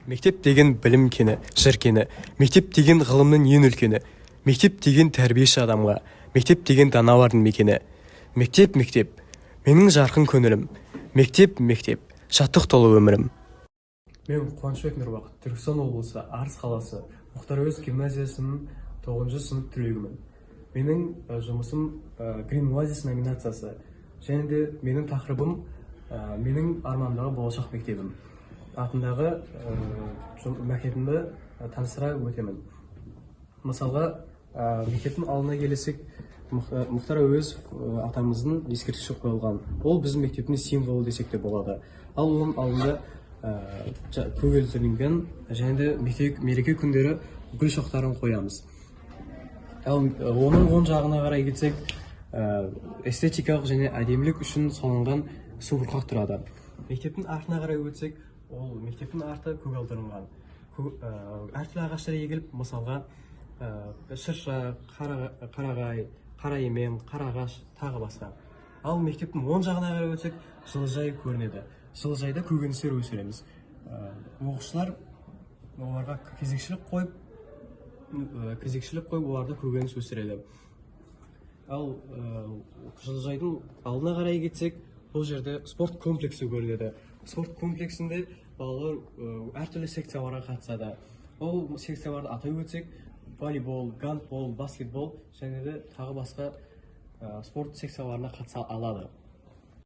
Мектеп деген білім кені, жыр кені. Мектеп деген ғылымның ең үлкені. Мектеп деген тәрбиеші адамға. Мектеп деген даналардың мекені. Мектеп, мектеп, менің жарқын көңілім. Мектеп, мектеп, шаттық толы өмірім. Мен Қуанышбек Нұрбақыт, Түркістан облысы, Арыс қаласы, Мұхтар Әуезов гимназиясының 9 сынып түлегімін. Менің жұмысым Green Oasis номинациясы және де менің тақырыбым менің арманымдағы болашақ мектебім атындағы мектебімді таныстыра өтемін. Мысалға, мектептің алдына келсек, Мұхтар Әуезов атамыздың ескерткіші қойылған. Ол біздің мектептің символы десек те болады. Ал оның алдында көгілдірленген және де мектеп мереке күндері гүл шоқтарын қоямыз. Ал оның оң жағына қарай кетсек, эстетикалық және әдемілік үшін салынған субұрқақ тұрады. Мектептің артына қарай өтсек, ол мектептің арты көгалдырылған. Әртүрлі ағаштар егіліп, мысалға, шырша, қарағай, қара емен, қарағаш, тағы басқа. Ал мектептің оң жағына қарай өтсек, жылыжай көрінеді. Жылыжайда көкөністер өсіреміз. Оқушылар оларға кезекшілік қойып, оларды көкөніс өсіреді. Ал жылыжайдың алдына қарай кетсек, бұл жерде спорт комплексі көрінеді. Спорт комплексінде балалар әртүрлі секцияларға қатысады. Ол секцияларды атап өтсек, волейбол, гандбол, баскетбол және де тағы басқа спорт секцияларына қатыса алады.